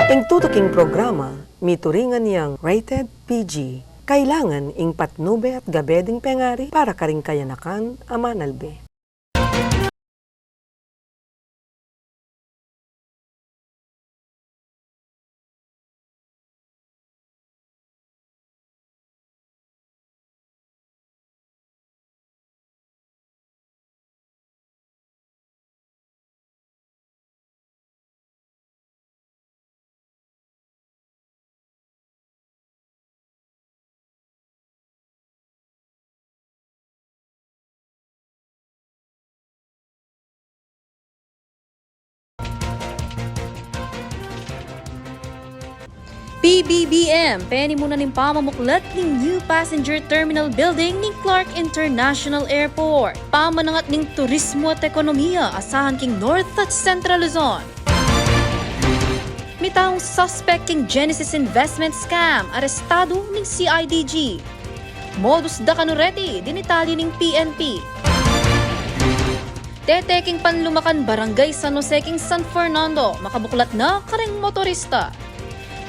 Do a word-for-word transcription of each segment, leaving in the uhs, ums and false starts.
Ing tutuking programa, mituringan yang rated P G. Kailangan ing patnube at gabe ding pengari para karing kayanakan a manalbe. P B B M, penimunan ing pamamuklat ning new passenger terminal building ning Clark International Airport. Pamanangat ning turismo at ekonomiya asahan king North at Central Luzon. Mitaung suspek king Genesis Investment Scam, arestadu ning C I D G. Modus da kanu reti, dinitalye ning P N P. Tete king Panlumacan Barangay San Jose king San Fernando, makabuklat na kareng motorista.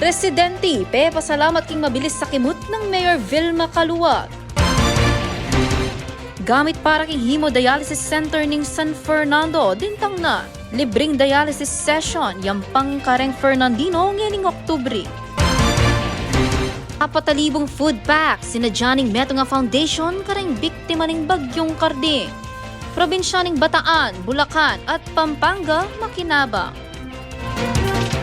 Residente pepasalamat king mabilis a kimut nang Mayor Vilma Caluag. Gamit para king hemodialysis center ning San Fernando, dintang na. Libreng dialysis session, yampang kareng Fernandino ngening Oktubre. Apat a libung food pack, sinadya ning Metunga Foundation kareng biktima ning Bagyung Karding. Probinsya ning Bataan, Bulacan, at Pampanga, makinabang.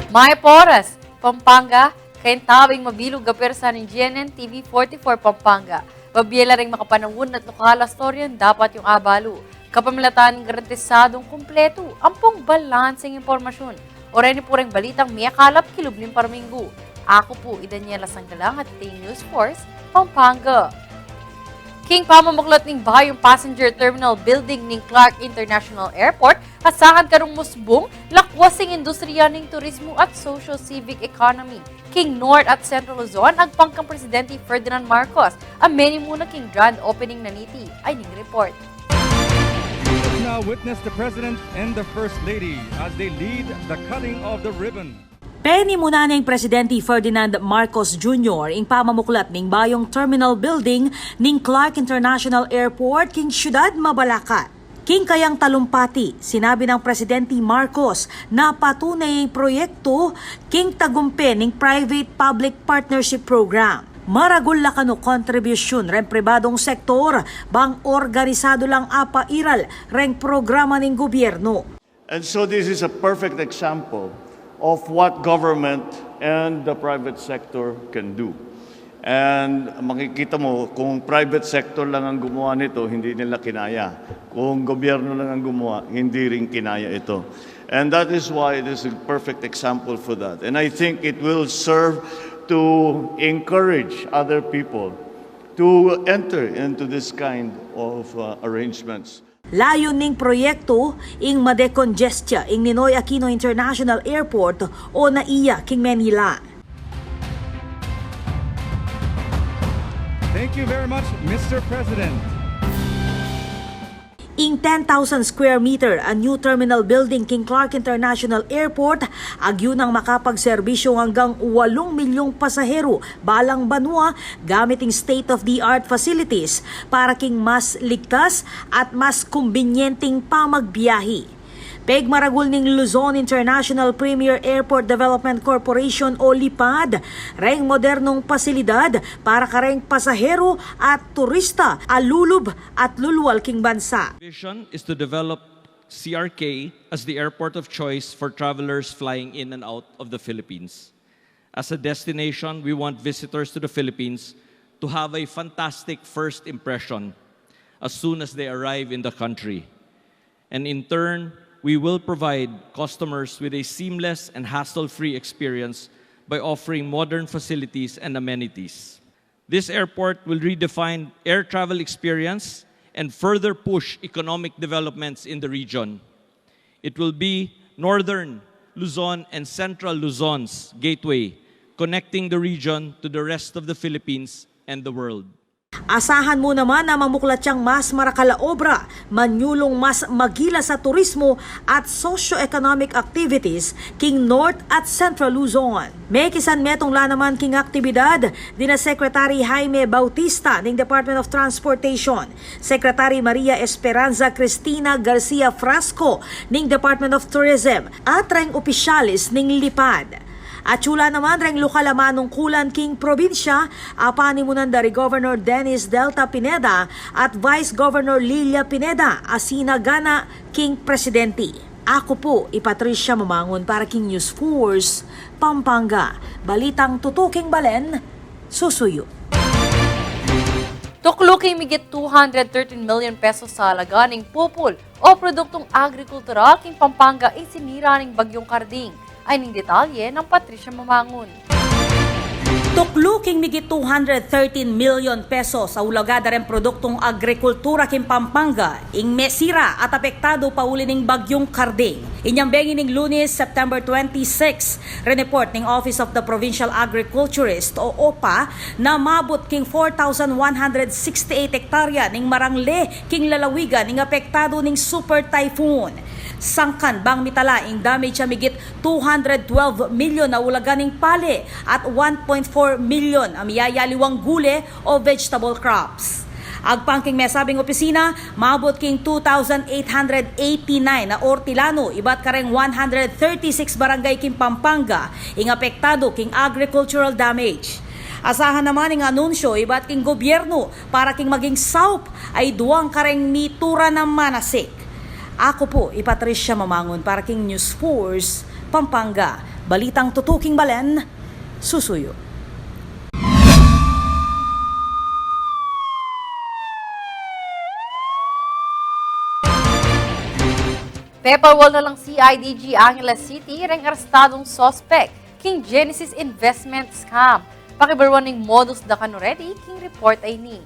Mayap a oras, Pampanga, kayantabe ing mabilug a pwersa ning G N N T V forty-four Pampanga. Mabie la ring makapanayun at lokal a istorya a dapat yung abalu. Kapamilatan ning garantisadung kumpletu ampong balanseng impormasyun. O reni pu reng balitang miyakalap kilub ning parminggu. Aku pu i Daniela Sanggalang at iti ing News Force Pampanga. King pamamuklat ning bayung passenger terminal building ning Clark International Airport, asahan kareng musbung lakwas ing industriya ning turismo at socio-civic economy king North at Central Luzon, agpang kang Presidente Ferdinand Marcos, a menimuna king grand opening na niti. Ay ning report. Let's now witness the President and the First Lady as they lead the cutting of the ribbon. Penimunan neng Presidente Ferdinand Marcos Junior ing pamamuklat ning bayung terminal building ning Clark International Airport king syudad Mabalacat. King kayang talumpati, sinabi nang Presidente Marcos na patune ya ing proyektu king tagumpe ning Private-Public Partnership Program. Maragul la kanu kontribusyun reng pribadung sektor, bang organisadu lang apairal reng programa ning gubyernu. And so this is a perfect example of what government and the private sector can do. And makikita mo, kung private sector lang ang gumawa nito, hindi nila kinaya. Kung gobyerno lang ang gumawa, hindi rin kinaya ito. And that is why it is a perfect example for that. And I think it will serve to encourage other people to enter into this kind of, uh, arrangements. Layun ning proyektu ing madecongestya ing Ninoy Aquino International Airport o NAIA king Manila. Thank you very much, Mister President. Ing ten thousand square meter a new terminal building king Clark International Airport, agyu nang makapagserbisyu anggang walung milyung pasaheru balang banua gamit ing state-of-the-art facilities para king mas ligtas at mas kumbinyenteng pamagbiyahe. Pigmaragul ning Luzon International Premier Airport Development Corporation o lipad reng modernong pasilidad para kareng pasaheru at turista a lulub at lulwal king bansa. Vision is to develop C R K as the airport of choice for travelers flying in and out of the Philippines. As a destination, we want visitors to the Philippines to have a fantastic first impression as soon as they arrive in the country. And in turn, we will provide customers with a seamless and hassle-free experience by offering modern facilities and amenities. This airport will redefine air travel experience and further push economic developments in the region. It will be Northern Luzon and Central Luzon's gateway, connecting the region to the rest of the Philippines and the world. Asahan mu naman a mamuklat yang mas marakal a obra, manyulung mas magilas a turismo at socio-economic activities king North at Central Luzon. Mekisan metung la naman king aktibidad dina Secretary Jaime Bautista ning Department of Transportation, Secretary Maria Esperanza Cristina Garcia Frasco ning Department of Tourism at reng opisyales ning lipad. Atyu la naman reng lokal a manungkulan king probinsya a panimunan da ri Governor Dennis Delta Pineda at Vice Governor Lilia Pineda a sinagana king presidente. Aku pu i Patricia Mamangun para king News Force Pampanga. Balitang tutuking balen, susuyu. Tuklu king migit two hundred thirteen million pesos a alaga ning pupul o produktung agrikultural king Pampanga ing sinira ning Bagyung Karding. Ay ning detalye nang Patricia Mamangun. Tuklu king migit two hundred thirteen million pesos a ulaga da reng produktung agrikultura king Pampanga ing mesira at apektadu pauli ning Bagyung Karding. Inyang bengi ning Lunes, September twenty-six, rineport ning Office of the Provincial Agriculturist o OPA na mabut king four thousand one hundred sixty-eight hektarya ning marangle king lalawigan ing apektadu ning Super Typhoon. Sangkan bang mitala ing damage a migit two hundred twelve million a ulaga ning pale at one point four million a miyayaliwang gule o vegetable crops. Agpang king mesabing opisina, mabut king two thousand eight hundred eighty-nine a ortilano ibat kareng one hundred thirty-six barangay king Pampanga ing apektadu king agricultural damage. Asahan naman ing anunsyo ibat king gobyernu para king maging saup a idwang kareng mituran a manasik. Aku pu i Patricia Mamangun para king News Force Pampanga. Balitang tutuking balen, susuyu. Pepalwal na lang C I D G Angeles City reng arestadung suspek king Genesis Investment Scam. Pakibaruan ning modus da kanu reti king report a ini.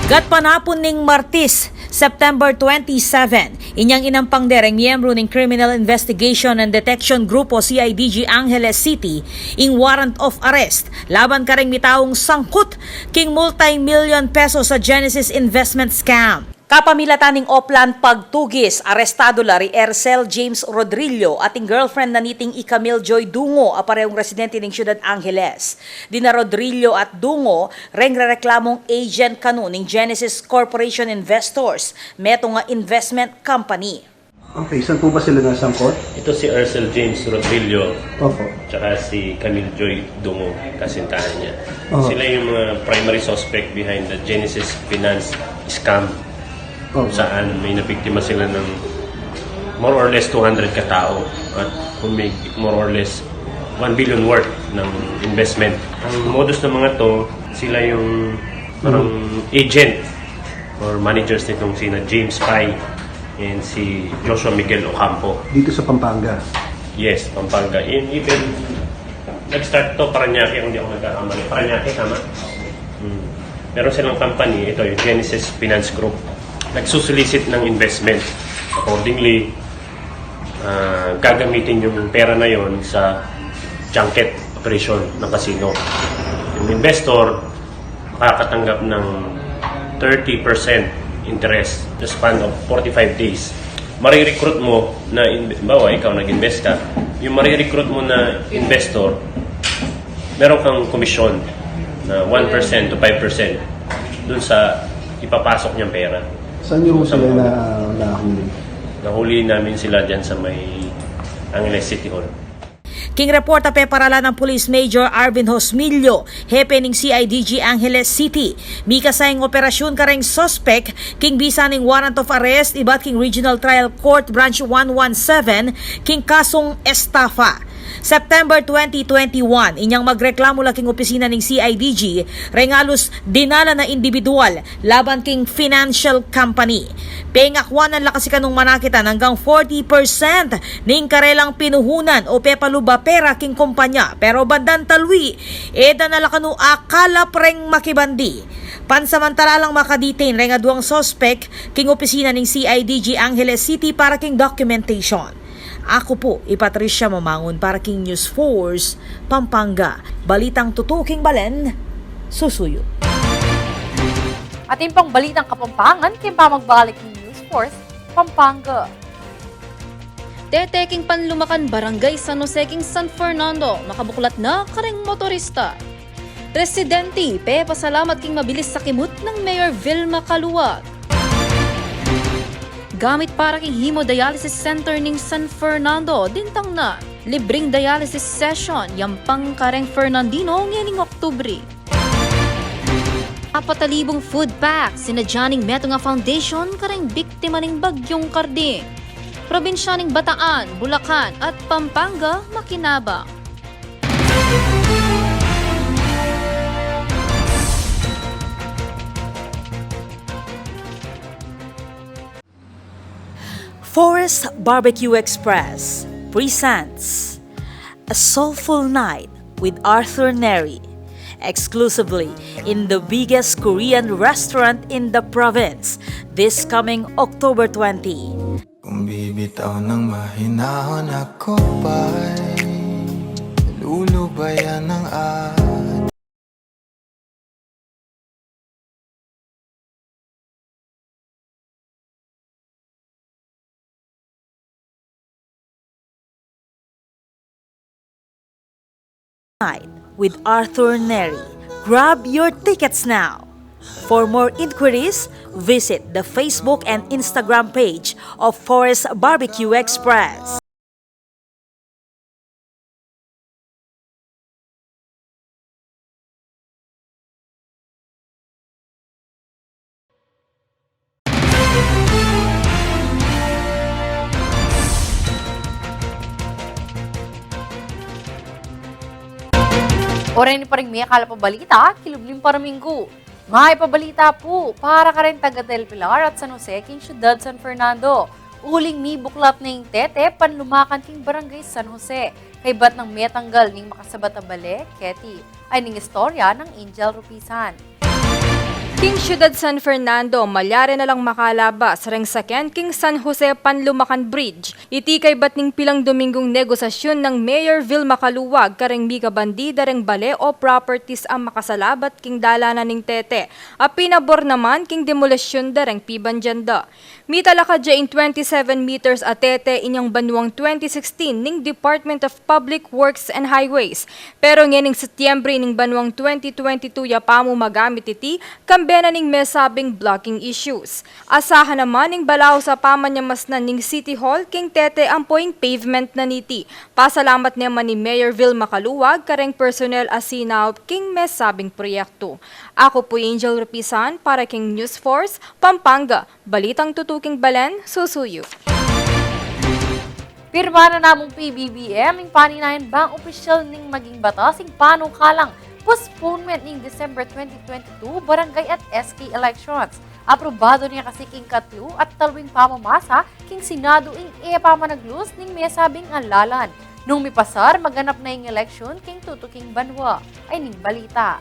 Gatpanapun ning Martes, September twenty-seven, inyang inampang de reng miyembru ning Criminal Investigation and Detection Group o C I D G Angeles City ing warrant of arrest laban kareng mitaung sangkut king multi-million pesos a Genesis Investment Scam. Kapamilatan ning Oplan Pagtugis, arestadu la ri Ercel James Rodrillo at ing girlfriend na niting i Camille Joy Dungo a parehung residente ning Syudad Angeles. Dina Rodrillo at Dungo reng rereklamung agent kanu ning Genesis Corporation Investors, metung a investment company. Okay, saan po ba sila nasangkot? Ito si Ercel James Rodrillo, Opo. Tsaka si Camille Joy Dungo, kasintahan niya. Oho. Sila yung mga primary suspect behind the Genesis Finance scam. Opo. Kung saan may nabiktima sila ng more or less two hundred katao at kung may more or less one billion worth ng investment. Ang modus ng mga to, sila yung parang agent or managers nitong sina James Pai and si Joshua Miguel Ocampo. Dito sa Pampanga? Yes, Pampanga. And even, nag-start to, Parañaque, kung di ako nagkakamali. Parañaque, tama? Hmm. Meron silang company, ito yung Genesis Finance Group. Nagsusolicit ng investment. Accordingly, ah, gagamitin yung pera na yon sa junket operation ng casino. Yung investor, makakatanggap ng thirty percent interest the span of forty-five days. Marirecruit mo na, in-, bawa ikaw nag-invest ka, yung marirecruit mo na investor, meron kang komisyon na one percent to five percent dun sa ipapasok niyang pera. Saan niyo ho sila na, nahuli? Nahuli namin sila dyan sa may Angeles City Hall. King report a peparalan nang Police Major Arvin Hosmillo, hepe ning C I D G Angeles City, mikasa ing operasyun kareng suspek king bisa ning warrant of arrest ibat king Regional Trial Court Branch one one seven king kasung estafa. September twenty twenty-one, inyang magreklamu la king opisina ning C I D G reng alus dinalan a indibidual laban king financial company. Pengakwanan la kasi kanung manakitan anggang forty percent ning karelang pinuhunan o pepalub a pera king kumpanya, pero bandang talwi, e da na la kanu akalap reng makibandi. Pansamantala lang makadetain reng aduang suspek king opisina ning C I D G Angeles City para king documentation. Aku pu i Patricia Mamangun para king News Force Pampanga. Balitang tutuking balen, susuyu. Atin pang balitang Kapampangan king pamagbalik ning News Force Pampanga. Tete king panlumakan Barangay San Jose king San Fernando, makabuklat na kareng motorista. Residente pepasalamat king mabilis a kimut nang Mayor Vilma Caluag. Gamit para king hemodialysis center ning San Fernando, dintang na. Libreng dialysis session yampang kareng Fernandino ngening Oktubre. Apat a libung food pack sinadya ning metung a foundation kareng biktima ning Bagyung Karding. Probinsya ning Bataan, Bulacan at Pampanga makinabang. Forest Barbecue Express presents A Soulful Night with Arthur Neri, exclusively in the biggest Korean restaurant in the province, this coming October twenty. Kung bibitaw ng mahinahon, ako ba'y lulubayan ng at Night with Arthur Neri. Grab your tickets now. For more inquiries, visit the Facebook and Instagram page of Forest Barbecue Express. Oras na para king mekalap a balita kilub ning Paraminggu. Mayap a balita pu para kareng taga Del Pilar at San Jose king Syudad San Fernando. Uling mibuklat ne ing tete panlumakan king Barangay San Jose, kaybat nang metanggal ning makasabat a bale keti. Ay ning istorya nang Angel Rupisan. King Syudad San Fernando, malyari na lang makalabas reng saken king San Jose Panlumakan Bridge. Iti kaybat ning pilang Dominggung negosasyun nang Mayor Vilma Caluag kareng mikabandi da reng bale o properties a makasalabat king dalanan ning tete, a pinabor naman king demolisyon da reng pibandian da. Mitalakad ya ing twenty-seven meters a tete inyang banuang twenty sixteen ning Department of Public Works and Highways. Pero ngening Setyembre ning banuang twenty twenty-two ya pamu magamit iti, kambe na ning mesabing blocking issues. Asahan naman ing balaus a pamanyamasnan ning City Hall king tete ampo ing pavement na niti. Pasalamat ne man i Mayor Vilma Caluag kareng personnel a sinaup king mesabing proyektu. Aku pu i Angel Rupisan para king News Force Pampanga. Balitang tutuking balen, susuyu. Pirma na namung P B B M ing paninayan bang opisyal ning maging batas ing panukalang postponement ning December twenty twenty-two barangay at S K elections. Aprobado ne kasi king katlu at talwing pamamasa king Senado ing e pa managlus ning mesabing alalan. Nung mipasar, maganap na ing eleksyon king tutuking banwa. Ay ning balita.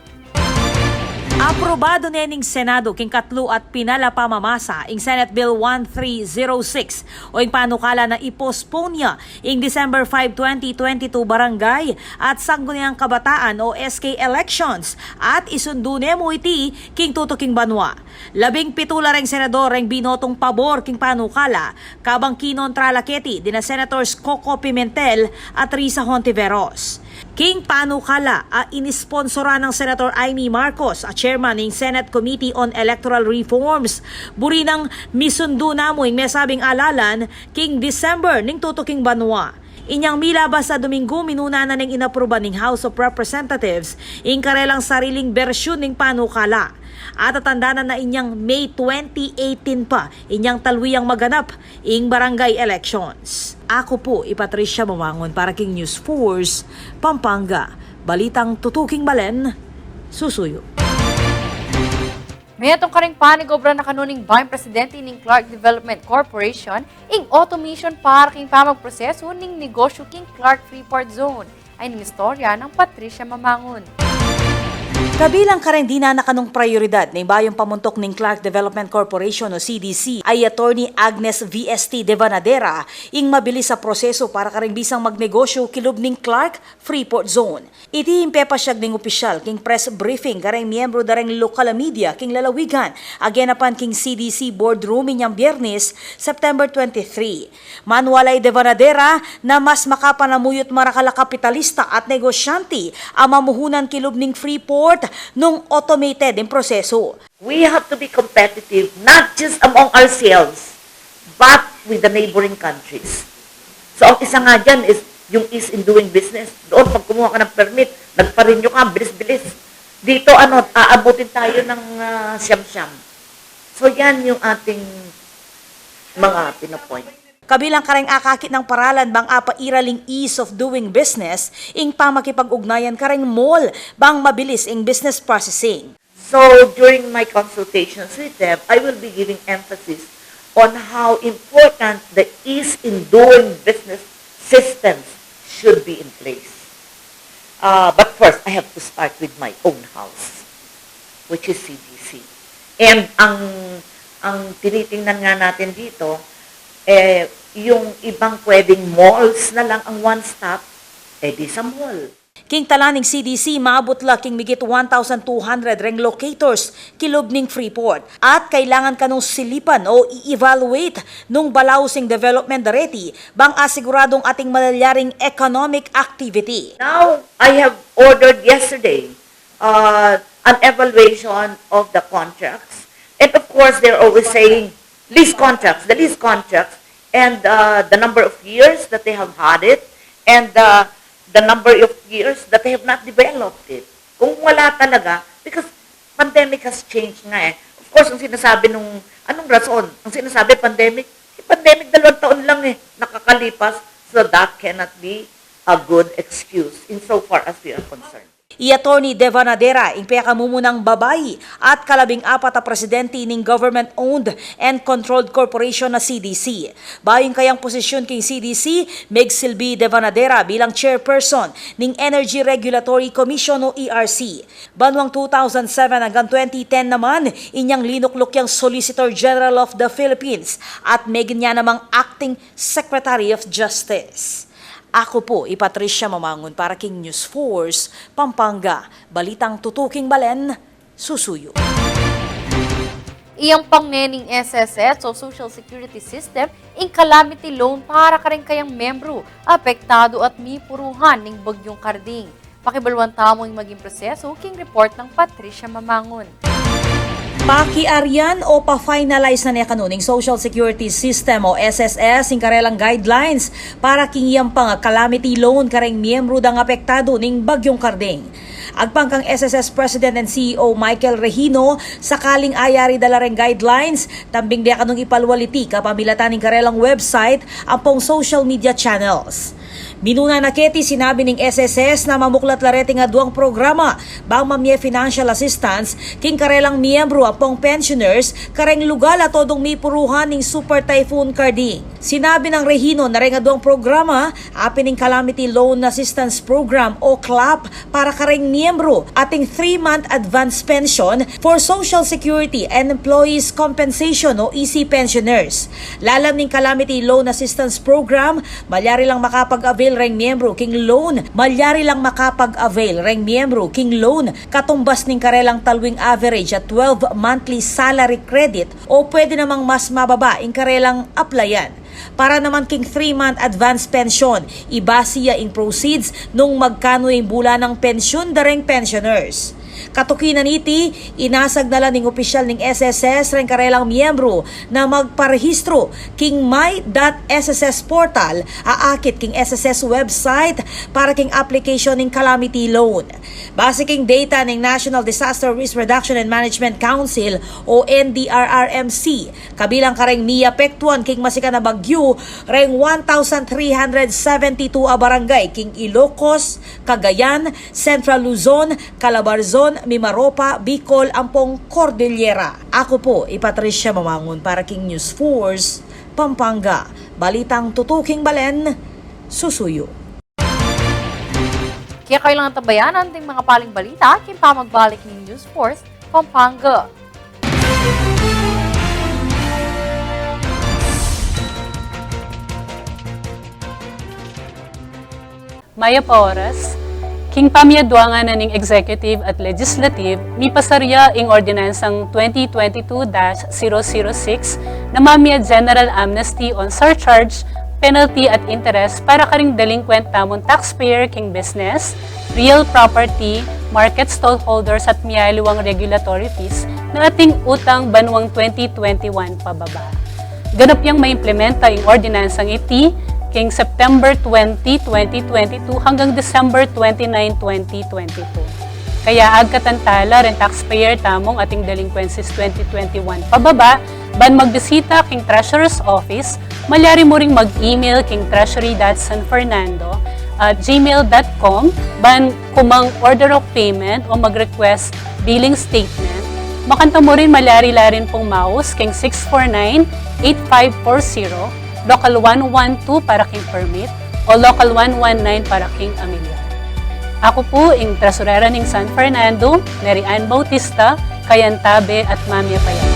Aprobado ne ning Senado king katlu at pinala pamamasa ing Senate Bill one three zero six o ing panukala na i-postpone ya ing December five, twenty twenty-two barangay at Sangguniang Kabataan o S K elections at isundu ne mu iti king tutuking banwa. Labing pitu la reng senador reng binotung pabor king panukala, kabang kinontra la keti dina Senators Coco Pimentel at Risa Hontiveros. King panukala a inisponsoran nang Senator Imee Marcos, a chairman ning Senate Committee on Electoral Reforms, buri nang misundu na mu ing mesabing alalan king December ning tutuking banwa. Inyang milabas a Dominggu, minuna na neng inapruba ning House of Representatives ing karelang sariling bersyun ning panukala. At tatandanan na inyang May twenty eighteen pa inyang talwiyang maganap ing barangay elections. Aku pu i Patricia Mamangun para king News Force Pampanga. Balitang tutuking balen, susuyu. Metung kareng panigobra na kanu ning Vice Presidente ning Clark Development Corporation ing automation para king pamagprosesu ning negosyu king Clark Freeport Zone. Ay ning istorya nang Patricia Mamangun. Kabilang kareng dinanakan nung prayoridad ning bayung pamuntuk ning Clark Development Corporation o C D C ay Attorney Agnes V S T Devanadera, ing mabilis a prosesu para kareng bisang magnegosyu kilub ning Clark Freeport Zone. Iti ing pepasyag ning opisyal king press briefing kareng miyembru da reng lokal a media king lalawigan, agenapan king C D C boardroom inyang Biernes, September twenty-three. Manwalay Devanadera na mas makapanamuyut marakal a kapitalista at negosyante a mamuhunan kilub ning Freeport nung automated ing prosesu. We have to be competitive, not just among ourselves, but with the neighboring countries. So, ang isa nga dyan is yung ease in doing business. Doon, pag kumuha ka ng permit, nagpa-renew ka, bilis-bilis. Dito, ano, aabutin tayo ng ah, siyam-siyam. So, yan yung ating mga pinapoint. Kabilang kareng akakit nang paralan bang apairaling ease of doing business, ing pamakipag-ugnayan kareng mall bang mabilis ing business processing. So, during my consultations with them, I will be giving emphasis on how important the ease in doing business systems should be in place. Uh, but first, I have to start with my own house, which is C D C. And ang, ang tinitingnan nga natin dito, eh, yung ibang pwedeng malls na lang ang one-stop, eh di sa mall. King tala ning C D C, maabut la king migit one thousand two hundred reng locators kilub ning Freeport, at kailangan kanung silipan o i-evaluate nung balaus ing development dareti bang asiguradung ating malyaring economic activity. Now, I have ordered yesterday uh, an evaluation of the contracts. And of course, they're always saying, lease contracts, the lease contracts, and uh, the number of years that they have had it, and uh, the number of years that they have not developed it. Kung wala talaga, because pandemic has changed nga eh. Of course, ang sinasabi nung, anong rason? Ang sinasabi, pandemic, eh, pandemic, dalawang taon lang eh, nakakalipas. So that cannot be a good excuse insofar as we are concerned. I Attorney Devanadera ing pekamumunang babai at kalabing apat a presidente ning government-owned and controlled corporation na C D C. Bayu ing kayang posisyun king C D C, megsilbi i Devanadera bilang chairperson ning Energy Regulatory Commission o E R C. Banuang two thousand seven anggang twenty ten naman, inyang linukluk yang Solicitor General of the Philippines at meging ya namang Acting Secretary of Justice. Aku pu i Patricia Mamangun para king News Force Pampanga, balitang tutuking balen, susuyu. Iyampang ne ning S S S o Social Security System ing calamity loan para kareng kayang membru apektadu at mipuruhan ning Bagyung Karding. Pakibaluan tamu ing maging prosesu king report nang Patricia Mamangun. Pakiarian o pa-finalize na ne kanu ning Social Security System o S S S ing karelang guidelines para king iyampang a calamity loan kareng miyembru dang apektadu ning Bagyung Karding. Agpang kang S S S President and C E O Michael Regino, sakaling ayari da la reng guidelines, tambing de kanung ipalwal iti kapamilatan ning karelang website ampong social media channels. Minuna na keti, sinabi ning S S S na mamuklat la reting aduang programa bang mamye financial assistance king karelang miyembru ampong pensioners kareng lugal a todung mipuruhan ning Super Typhoon Karding. Sinabi nang Regino na reng aduang programa, apin ing Calamity Loan Assistance Program o clap para kareng miyembru, at ing three-month advance pension for Social Security and Employees Compensation o E C pensioners. Lalam ning Calamity Loan Assistance Program, malyari lang makapag-avail reng miyembru king loan, malyari lang makapag-avail reng miyembru king loan katumbas ning karelang talwing average at twelve monthly salary credit o pwede namang mas mababa ing karelang aplayan. Para naman king three-month advance pension, ibase ya ing proceeds nung magkanu ing bula nang pension da reng pensioners. Katuki na niti, inasag na la ning opisyal ning S S S reng karelang miyembru na magparehistro king my dot S S S portal a akit king S S S website para king application ning calamity loan. Base king data ning National Disaster Risk Reduction and Management Council o N D R R M C, kabilang kareng miapektuan king masikan a bagyu reng one thousand three hundred seventy-two a barangay king Ilocos, Cagayan, Central Luzon, Calabarzon, Mimaropa, Bicol, ampong Cordillera. Aku pu i Patricia Mamangun para king News Force Pampanga, balitang tutuking balen, susuyu. Kaya kailangan tabayanan ding mga paling balita king pamagbalik ning News Force Pampanga. Mayap a oras. King pamiyaduangan na ning executive at legislative, mipasar ya ing ordinansang twenty twenty-two dash zero zero six na mamie general amnesty on surcharge, penalty at interest para karing delinquent tamung taxpayer king business, real property, market stallholders at miyaliwang regulatory fees na ating utang banuang twenty twenty-one pababa. Ganap yang maimplementa ing ordinansang iti king September twenty, twenty twenty-two hanggang December twenty-nine, twenty twenty-two. Kaya agkatan tala ring taxpayer tamung ating delinquencies twenty twenty-one pababa, ban magbisita king Treasurer's Office, malyari mu ring mag-email king treasury dot san fernando at gmail dot com, ban kumang order of payment o mag-request billing statement. Makanta mu rin malyari la rin pung maus king six four nine, eight five four zero, local one one two para king permit, o local one one nine para king amilyar. Aku pu ing tresurera ning San Fernando, Mary Ann Bautista, kayantabe at mamie pa ya.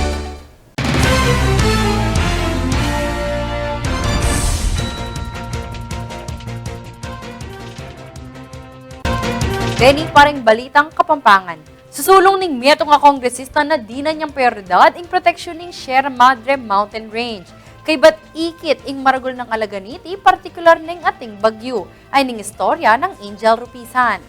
Deni pa ring balitang Kapampangan. Susulung ning metung a kongresista na dinan yang prioridad ing proteksyon ning Sierra Madre Mountain Range. Kaybat ikit ing maragul nang alaga niti, partikular neng ating bagyu. Ay ning istorya nang Angel Rupisan.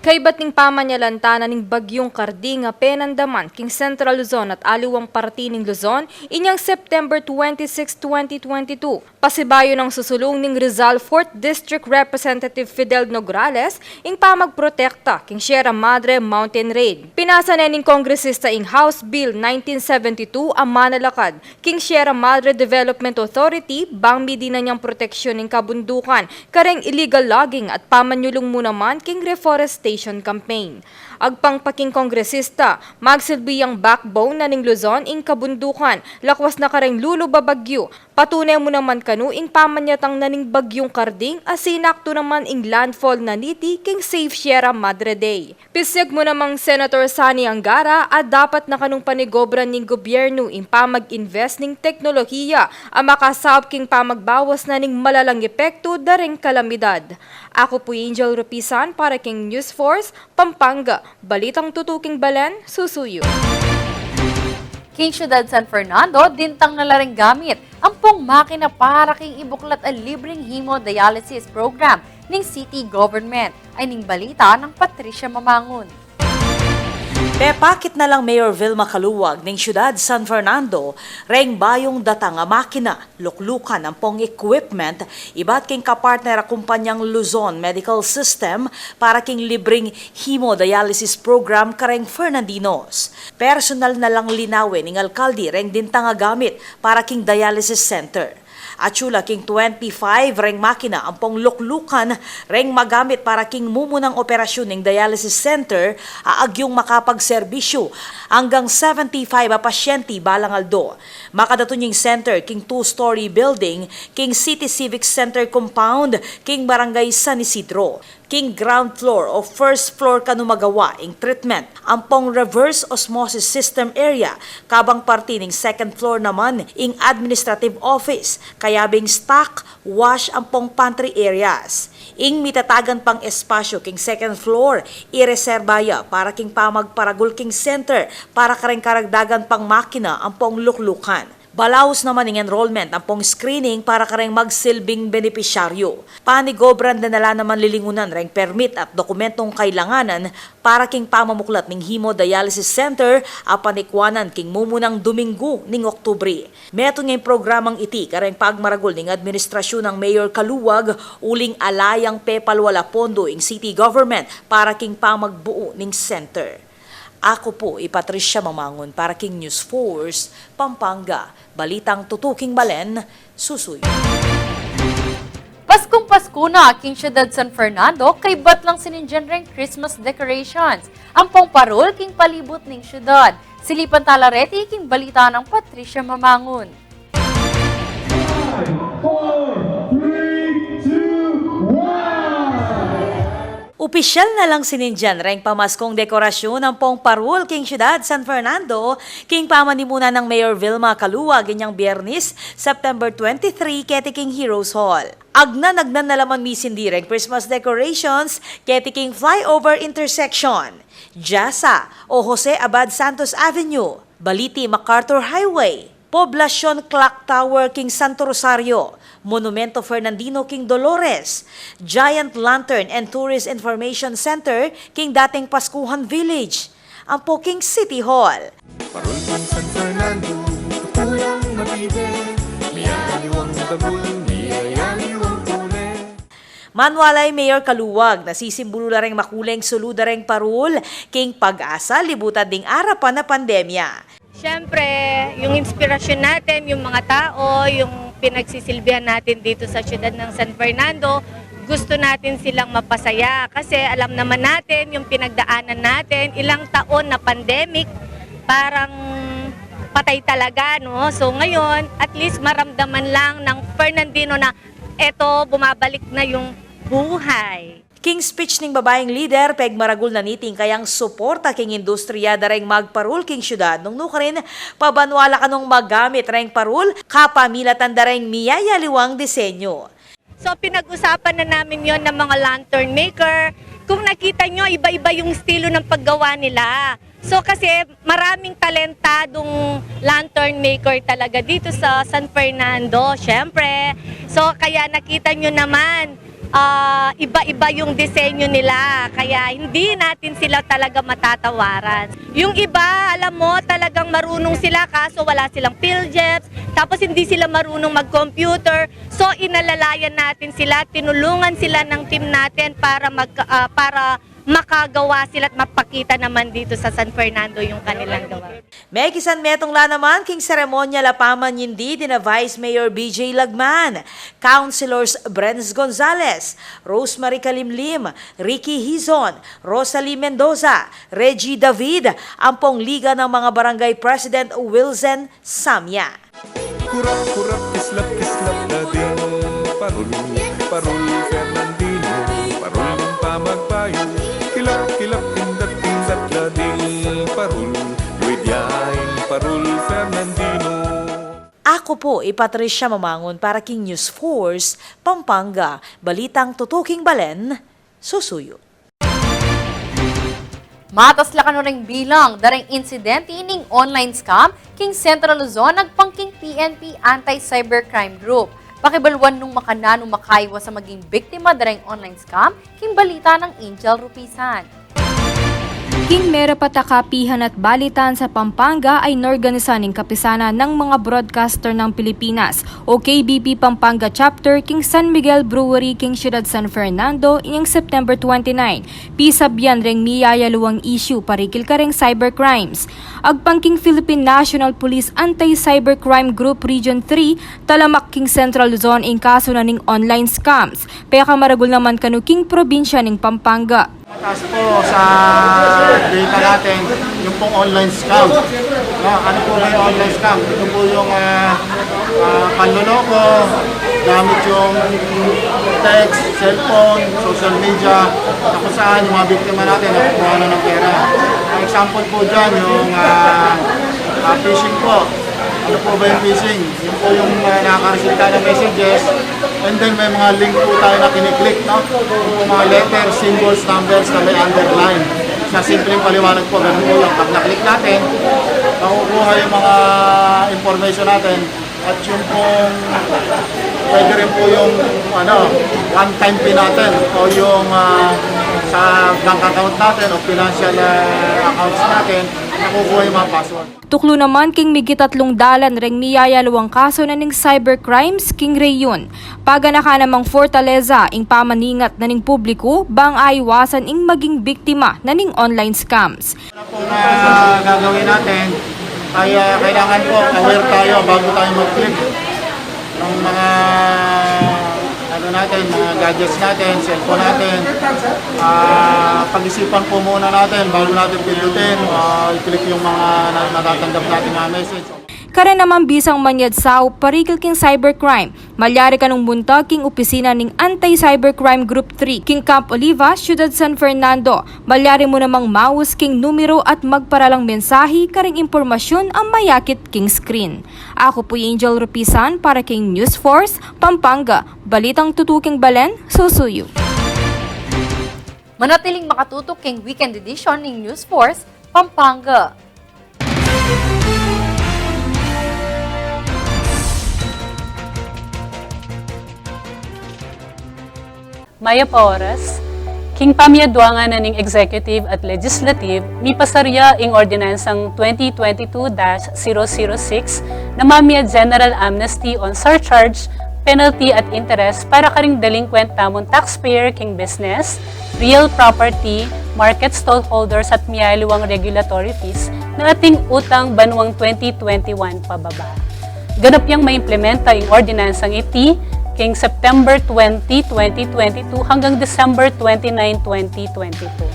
Kaybat ning pamanyalantanan ning Bagyung Karding a penandaman king Central Luzon at aliwang parti ning Luzon, inyang September twenty-six, twenty twenty-two, pasibayu nang susulung ning Rizal Fourth District Representative Fidel Nograles ing pamagprotekta king Sierra Madre Mountain Range. Pinasa ne ning kongresista ing House Bill nineteen seventy-two a manalakad king Sierra Madre Development Authority bang midinan yang proteksyon ning kabundukan kareng illegal logging at pamanyulung mu naman king reforestation campaign. Agpang pa king kongresista, magsilbi yang backbone na ning Luzon ing kabundukan, lakwas na kareng Lulu babagyu, patune mu naman kanu ing pamanyatang na ning Bagyung Karding a sinakto naman ing landfall na niti king Save Sierra Madre Day. Pisig mu namang Senator Sonny Angara a dapat na kanung panigobran ning gobyernu ing pamag-invest ning teknolohiya a makasaup king pamagbawas na ning malalang epektu da ring kalamidad. Aku pu i Angel Rupisan para king News Force Pampanga, balitang tutuking balen, susuyu. King Syudad San Fernando, dintang na la ring gamit ampong makina para king ibuklat a libreng hemodialysis program ning city government. Ay ning balita nang Patricia Mamangun. Pepakit na lang Mayor Vilma Caluag ning Syudad San Fernando reng bayung datang a makina, luklukan ampong equipment ibat king kapartner a kumpanyang Luzon Medical System para king libreng hemodialysis program kareng Fernandinos. Personal na lang linawen ning alkalde reng dintang a gamit para king dialysis center. Atsu la king twenty-five reng makina ampong luklukan reng magamit para king mumunang operasyun ning dialysis center a agyung makapagserbisyu anggang seventy-five a pasyente balang aldo. Makadatu ning center king two-story building king City Civic Center compound king Barangay San Isidro. King ground floor o first floor kanu magawa ing treatment ampong reverse osmosis system area, kabang parti ning second floor naman ing administrative office, kayabing stock, wash ampong pantry areas. Ing mitatagan pang espasyu king second floor, ireserba ya para king pamagparagul king center para kareng karagdagan pang makina ampong luklukan. Balaus naman ing enrollment ampong screening para kareng magsilbing benepisyaryu. Panigobran da na la naman lilingunan reng permit at dokumentong kailanganan para king pamamuklat ning hemodialysis center a panikwanan king mumunang Duminggu ning Oktubre. Metung ing programang iti kareng pagmaragul ning administrasyun nang Mayor Caluag uling ala yang pepalwal a pondo ing city government para king pamagbuu ning center. Aku pu i Patricia Mamangun para king News Force Pampanga, balitang tutuking balen, susuyu. Paskung Pasku na king Syudad San Fernando, kaybat lang sinindyan reng Christmas decorations ampong parul king palibut ning syudad. Silipan tala reti king balita nang Patricia Mamangun. Five, four, three, two, one. Opisyal na lang sinindyan reng pamaskung dekorasyun ampong parul king syudad San Fernando, king pamanimunan nang Mayor Vilma Caluag inyang Biyernes, September twenty-three, keti king Heroes Hall. Agnan-agnan na la man misindi reng Christmas decorations keti king flyover intersection, Jasa o Jose Abad Santos Avenue, Balite MacArthur Highway, Poblacion Clock Tower king Santo Rosario, Monumento Fernandino king Dolores, Giant Lantern and Tourist Information Center king dating Paskuhan Village, ampo king City Hall. Parul king San Fernando, kulang mabibe, miyayaliwang bagul, miyayaliwang tule. Manwalay Mayor Caluag, nasisimbulu la reng makuleng sulu da reng parul king pag-asa libutan ding arapan a pandemya. Siyempre, yung inspirasyon natin, yung mga tao, yung pinagsisilbihan natin dito sa siyudad ng San Fernando, gusto natin silang mapasaya. Kasi alam naman natin yung pinagdaanan natin, ilang taon na pandemic, parang patay talaga, no? So ngayon, at least maramdaman lang ng Fernandino na eto, bumabalik na yung buhay. King speech ning babaing lider, pegmaragul na niting kayang suporta king industriya da reng magparul king syudad nung nukarin, pabanwa la kanung magamit reng parul kapamilatan da reng miyayaliwang disenyo. So, pinag-usapan na namin yon ng mga lantern maker. Kung nakita nyo, iba-iba yung estilo ng paggawa nila. So, kasi maraming talentadong lantern maker talaga dito sa San Fernando, syempre. So, kaya nakita nyo naman, ah, iba-iba yung disenyo nila. Kaya hindi natin sila talaga matatawaran. Yung iba, alam mo, talagang marunong sila, kaso wala silang PhilJeps, tapos hindi sila marunong mag-computer. So, inalalayan natin sila, tinulungan sila ng team natin para mag-, ah, para makagawa sila at mapakita naman dito sa San Fernando yung kanilang gawa. Mekisan metung la naman king seremonyal a pamanyindi dina Vice Mayor B J Lagman, Councilors Brenz Gonzales, Rosemary Kalimlim, Ricky Hizon, Rosalie Mendoza, Reggie David, ampong Liga ng mga Barangay President Wilson Samia. Kurap-kurap, kislap-kislap, da ding parul, parul Fernandino, parul ning pamagbayu, kilap-kilap, indat-indat, da ding parul, luid ya ing parul Fernandino. Aku pu i Patricia Mamangun para king News Force Pampanga, balitang tutuking balen, susuyu. Matas la kanu ring bilang da ring insidente ning online scam king Central Luzon agpang king P N P Anti-Cybercrime Group. Pakibaluan nung makananu makaiwas a maging biktima da ring online scam king balita nang Angel Rupisan. King merapat a kapihan at balitan sa Pampanga ay inorganisa ning Kapisanan ng mga Broadcaster ng Pilipinas o K B P Pampanga Chapter king San Miguel Brewery king Siyudad San Fernando inyang September twenty-nine, pisabyan reng miyayaluang issue parikil kareng cybercrimes. Agpang king Philippine National Police Anti-Cybercrime Group Region three, talamak king Central Luzon ing kasu na ning online scams, pekamaragul naman kanu king probinsya ning Pampanga. Mataas po sa data natin yung pong online scam. No? Ano po ba yung online scam? Ito po yung, ah, ah, panloloko gamit yung text, cellphone, social media, na kung saan yung mga biktima natin nakukuha na ng pera. Ang example po dyan, yung, ah, ah, phishing po. Ano po ba yung phishing? Yun po yung, ah, nakakaresulta ng messages, and then may mga link po tayo na kiniklik, no? Yung mga letter, symbols, numbers na may underline. Sa simpleng paliwanag po, ganun po yung pag naklik natin, makukuha yung mga information natin, at yung pong pwede rin po yung, ano, one-time pin natin o yung, ah, sa bank account natin o financial, ah, accounts natin, nakukuha yung mga password. Tuklu naman king migit atlung dalan reng miyayaluang kasu na ning cybercrimes king rehiyon. Paganakan namang fortaleza ing pamaningat na ning publiku bang aiwasan ing maging biktima na ning online scams. Ano pong, ah, gagawin natin? Ay, ah, kailangan po aware tayo bago tayo mag-click ng mga, ano natin, mga gadgets natin, cellphone natin. Ah, pag-isipan po muna natin bago natin pindutin, ah, i-click yung mga na-, natatanggap natin mga message. Karin naman bisang manyad saup parikil king cybercrime, malyari ka nung munta king opisina ning Anti-Cybercrime Group three king Camp Oliva, Ciudad San Fernando. Malyari mu namang maus king numero at magparalang mensahi karing impormasyun a mayakit king screen. Aku pu i Angel Rupisan para king News Force Pampanga, balitang tutuking balen, susuyu. Manatiling makatutok king weekend edition ning News Force Pampanga. Mayap a oras. King pamyaduangan na ning executive at legislative, mipasar ya ing ordinansang twenty twenty-two dash zero zero six na mamye general amnesty on surcharge, penalty at interest para karing delinquent tamung taxpayer king business, real property, market stallholders at miyaliwang regulatory fees na ating utang banwang twenty twenty-one pababa. Ganap yang maimplementa ing ordinansang iti king September twenty, twenty twenty-two hanggang December twenty-nine, twenty twenty-two.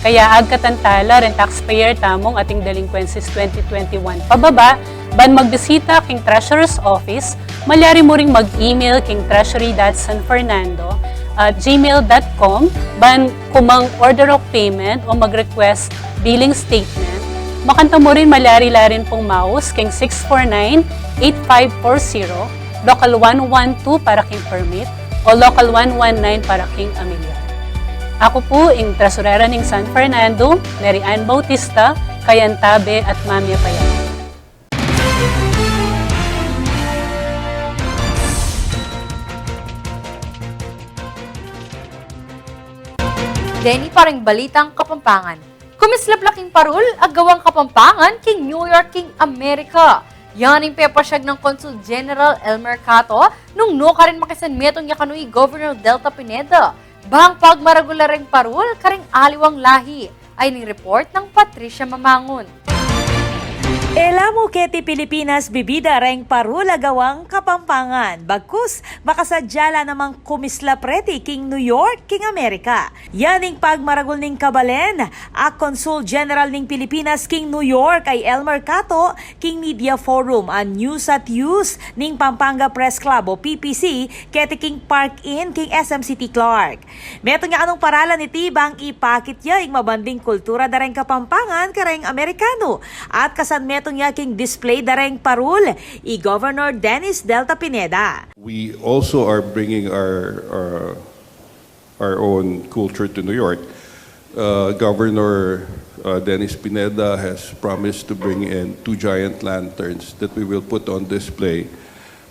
Kaya agkatan tala ring taxpayer tamung ating delinquencies twenty twenty-one pababa, ban magbisita king Treasurer's Office, malyari mu ring mag-email king treasury dot san fernando at gmail dot com, ban kumang order of payment o mag-request billing statement. Makanta mu rin malyari la rin pung maus king six four nine, eight five four zero, local one one two para king permit, o local one one nine para king amilyar. Aku pu ing tresurera ning San Fernando, Mary Ann Bautista, kayantabe at mamye pa ya. Deni pa ring balitang Kapampangan. Kumislap la king parul a gawang Kapampangan king New York king Amerika. Yan ing pepasyag nang Consul General Elmer Cato nung nukarin makisanmetung ya kanu i Governor Delta Pineda bang pagmaragul la ring parul karing aliwang lahi. Ayni ing report nang Patricia Mamangun. E la mu keti Pilipinas bibida reng parul a gawang Kapampangan, bagkus makasadya la namang kumislap reti king New York king Amerika. Yan ing pagmaragul ning kabalen a Consul General ning Pilipinas king New York a i Elmer Cato king Media Forum a News at Use ning Pampanga Press Club o P P C keti king Park Inn king S M City Clark. Metung ya kanung paralan iti bang ipakit ya ing mabanding kultura da reng Kapampangan kareng Amerikanu at kasanmetung ya king display da reng parul i Governor Dennis Delta Pineda. We also are bringing our, our, our own culture to New York. Uh, Governor, uh, Dennis Pineda has promised to bring in two giant lanterns that we will put on display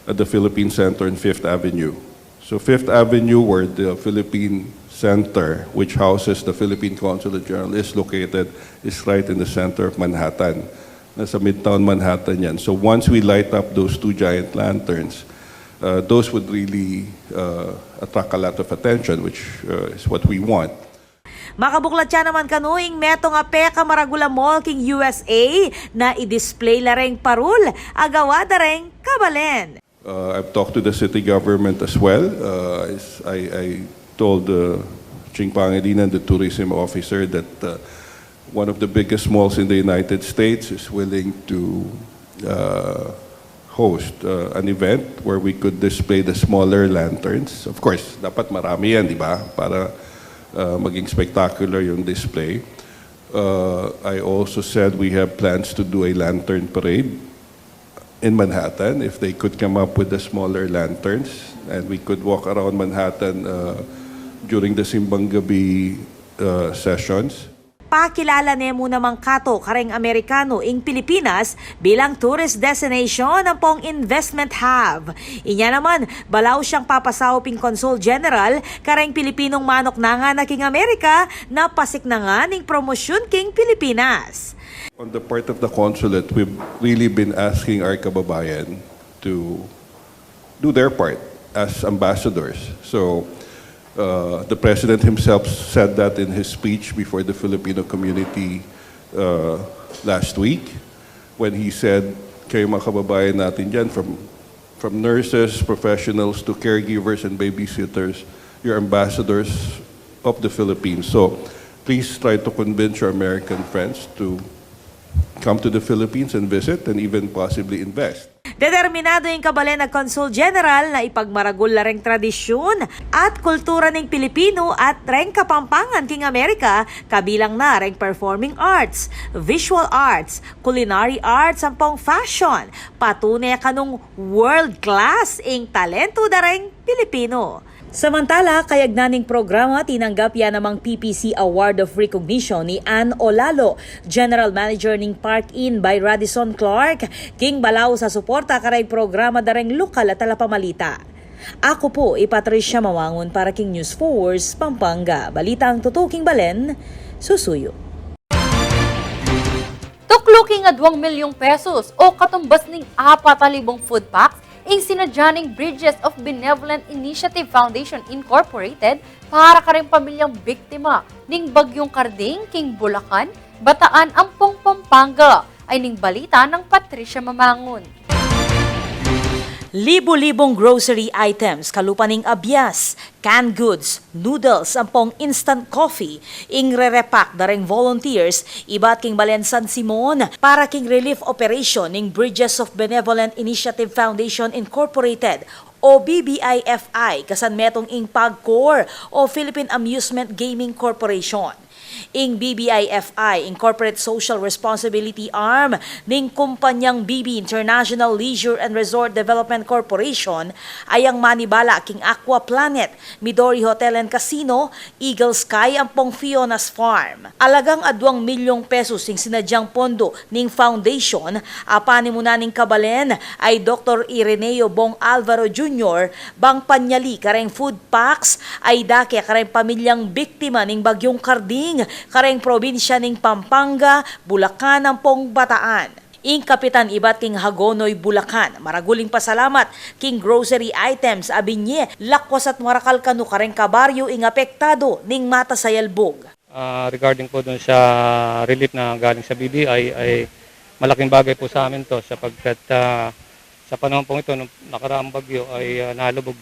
at the Philippine Center on Fifth Avenue. So Fifth Avenue, where the Philippine Center, which houses the Philippine Consulate General, is located, is right in the center of Manhattan. Nasa Midtown Manhattan yan. So once we light up those two giant lanterns, uh, those would really, uh, attract a lot of attention, which, uh, is what we want. Makabuklat ya naman kanu ing metung a pekamaragul a mall king U S A na i-display la reng parul a gawa da reng kabalen. Uh, I've talked to the city government as well. Uh, is, I, I told, uh, Ching Pangilinan, the tourism officer, that, uh, one of the biggest malls in the United States is willing to, uh, host, uh, an event where we could display the smaller lanterns. Of course, dapat marami yan, di ba? Para, uh, maging spectacular yung display. Uh, I also said we have plans to do a lantern parade in Manhattan, if they could come up with the smaller lanterns, and we could walk around Manhattan, uh, during the Simbang Gabi, uh, sessions. Pakilala ne mu namang Cato kareng Amerikanu ing Pilipinas bilang tourist destination ampong investment hub. Inya naman, balaus yang papasaup ing Consul General kareng Pilipinung manuknangan na king Amerika na pasiknangan ing promosyun king Pilipinas. On the part of the consulate, we've really been asking our kababayan to do their part as ambassadors. So, uh, the president himself said that in his speech before the Filipino community, uh, last week, when he said, "Kayo mga kababayan natin dyan, from, from nurses, professionals, to caregivers and babysitters, you're ambassadors of the Philippines." So, please try to convince your American friends to come to the Philippines and visit and even possibly invest. Determinado ing kabalen a Consul General na ipagmaragul la reng tradisyun at kultura ning Pilipino at reng Kapampangan king Amerika, kabilang na reng performing arts, visual arts, culinary arts, ampong fashion. Patune kanung world class ing talentu da reng Pilipino. Samantala, kayagnan ning programa, tinanggap ya namang P P C Award of Recognition ni Ann Olalo, General Manager ning Park Inn by Radisson Clark, king balaus a suporta kareng programa da reng lokal a talapamalita. Aku pu i Patricia Mawangun para king News Force Pampanga. Balitang tutuking balen, susuyu. Tuklu king aduang milyong pesos o katumbas ning apat a libong food packs ing sinadya ning Bridges of Benevolent Initiative Foundation Incorporated para kareng pamilyang biktima ning Bagyong Karding king Bulacan, Bataan ampong Pampanga. Ay ning balita nang Patricia Mamangun. Libu-libung grocery items, kalupa ning abias, canned goods, noodles, ampong instant coffee, ing re-repack da reng volunteers ibat king balen San Simon para king relief operation ning Bridges of Benevolent Initiative Foundation Incorporated o B B I F I, kasan metung ing PAGCOR o Philippine Amusement Gaming Corporation. Ing B B I F I, ing corporate social responsibility arm ning kumpanyang B B International Leisure and Resort Development Corporation, ayang manibala king Aqua Planet, Midori Hotel and Casino, Eagle Sky ampong Fiona's Farm. Alagang aduang milyong pesos ing sinadyang pondo ning foundation a panimunan ning kabalen ay Doktor Ireneo Bong Alvaro Junior bang panyali kareng food packs ay dake kareng pamilyang biktima ning Bagyong Karding kareng probinsya ning Pampanga, Bulacan ampong Bataan. Ing kapitan ibat king Hagonoy, Bulacan, maragul ing pasalamat king grocery items a binye, lakwas at marakal kanu kareng kabaryo ing apektado ning matas a yalbug. Ah, regarding po dun sa relief na galing sa B B I, ay malaking bagay po sa amin 'to sapagkat, ah, sa panahon pong ito, nung nakaraang bagyo, ay, ah, nalubog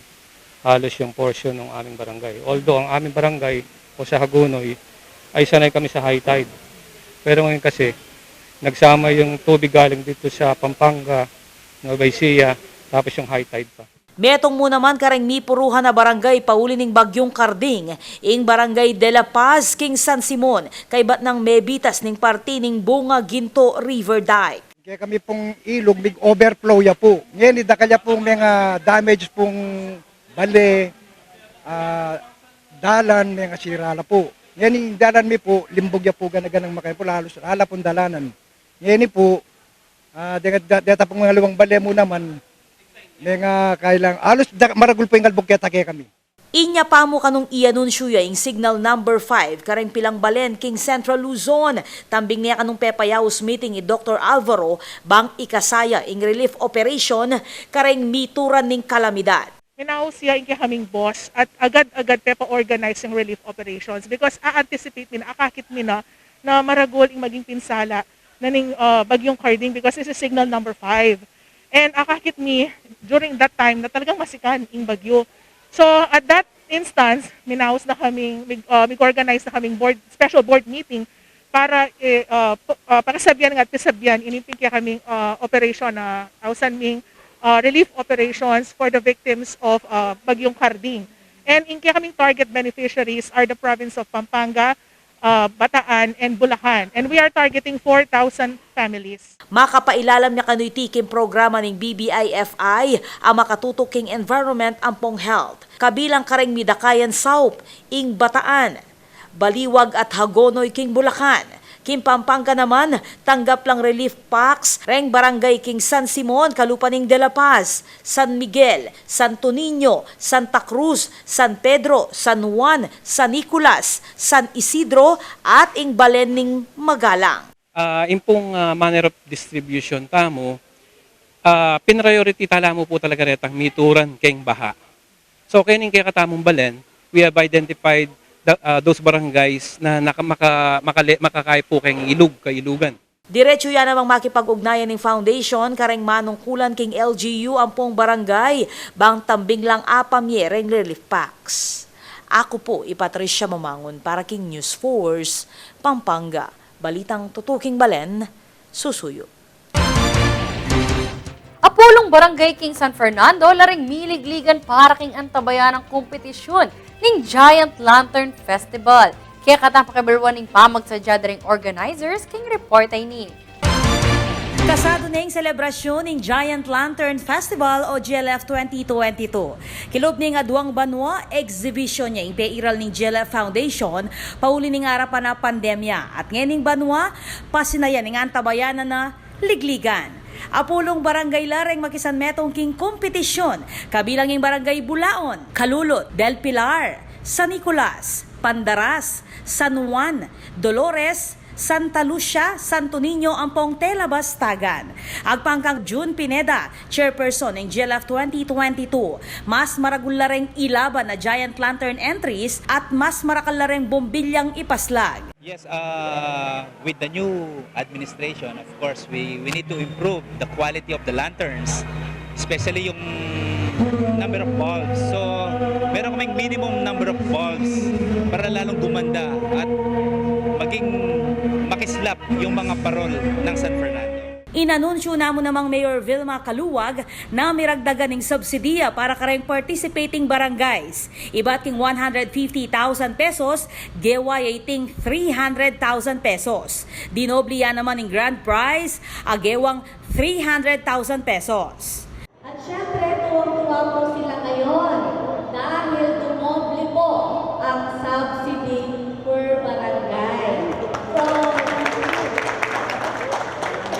halos yung portion ng aming barangay. Although ang aming barangay o sa Hagonoy ay sanay kami sa high tide. Pero ngayon kasi, nagsama yung tubig galing dito sa Pampanga, Nueva Ecija, tapos yung high tide pa. Metung mu naman kareng mipuruhan a barangay pauli ning Bagyong Karding, ing Barangay de la Paz king San Simon, kaybat nang mebitas ning parti ning Bunga Ginto River Dike. Kekami pung ilug mig-overflow ya pu. Ngeni dakal ya pung menga damage pung bale, ah, dalan, menga sira la pu. Ngeni dalan mi pu, limbug ya pu gana-ganang makain pu, lalu sira la pung dalanan. Ngeni pu, ah, de-, de-, deta pung menga luwang bale mu naman, menga kailang, alus da-, maragul pu ing albug keta kekami. Inya pa mu kanung i-anunsyu ya ing signal number five kareng pilang balen king Central Luzon. Tambing ne kanung pepayaus meeting i Doktor Alvaro bang ikasaya ing relief operation kareng mituran ning kalamidad. Minaus ya ing kekaming boss at agad-agad pepa-organize ing relief operations because a-anticipate mi na, akakit mi na, na maragul ing maging pinsala na ning, ah, Bagyong Karding because this is signal number five. And akakit mi during that time na talagang masikan ing bagyo. So at that instance, minaus na kaming, mig-, ah, mig-organize na kaming board, special board meeting para, eh, ah, p-, ah, para sabian nga at pisabian ining pin kekaming, ah, operation na ausan ming, ah, relief operations for the victims of, ah, Bagyong Karding. And ing kekaming target beneficiaries are the province of Pampanga, ah, Bataan, and Bulacan. And we are targeting four thousand families. Makapailalam ya kanu iti king programa ning B B I F I a makatutuk king environment ampong health. Kabilang kareng midakayan saup ing Bataan, Baliwag at Hagonoy king Bulacan. King Pampanga naman, tanggap lang relief packs reng barangay king San Simon, kalupa ning De La Paz, San Miguel, Santo Niño, Santa Cruz, San Pedro, San Juan, San Nicolas, San Isidro, at ing balen ning Magalang. Ah, ing pung, ah, manner of distribution tamu, ah, pin-priority ta la mu pu talaga retang mituran keng baha. So, keni king kekatamung balen, we have identified the, ah, those barangays na naka-, maka-, makale-, makakaya pu keng ilug, kailugan. Diretsu ya namang makipag-ugnayan ning foundation kareng manungkulan king L G U ampong barangay bang tambing lang apamye reng relief packs. Aku pu i Patricia Mamangun para king News Force Pampanga. Balitang tutuking balen, susuyu. Apulung barangay king San Fernando la ring miligligan para king antabayanan a kompetisyun ning Giant Lantern Festival. Kekatang pakibaluan ning pamagsadya da ring organizers king report a ini. Kasadu ne ing selebrasyun ning Giant Lantern Festival o G L F twenty twenty-two. Kilub ning aduang banua, exhibition ya ing peiral ning G L F Foundation pauli ning arapan a pandemya. At ngening banua, pasinayan ing antabayanan a ligligan. Apulung barangay la reng makisanmetung king kompetisyun, kabilang ing Barangay Bulaon, Calulud, Del Pilar, San Nicolas, Pandaras, San Juan, Dolores, Santa Lucia, Santo Niño, ampong Tela Bastagan. Agpang kang June Pineda, chairperson ning G L F twenty twenty-two, mas maragul la reng ilaban a Giant Lantern entries at mas marakal la reng bombilyang ipaslag. Yes, uh, with the new administration, of course, we, we need to improve the quality of the lanterns, especially yung number of bulbs. So, meron kaming minimum number of bulbs para lalong gumanda at maging makislap yung mga parol ng San Fernando. Inanunsyo na mu namang Mayor Vilma Caluag na miragdagan ning subsidiya para kareng participating barangays. Ibat king one hundred fifty thousand pesos, gewa ya iting three hundred thousand pesos. Dinobli ya naman ing grand prize, a gewang three hundred thousand pesos. At syempre, tuwang-tuwa po sila ngayon dahil dumoble po ang subsidy per barangay. From,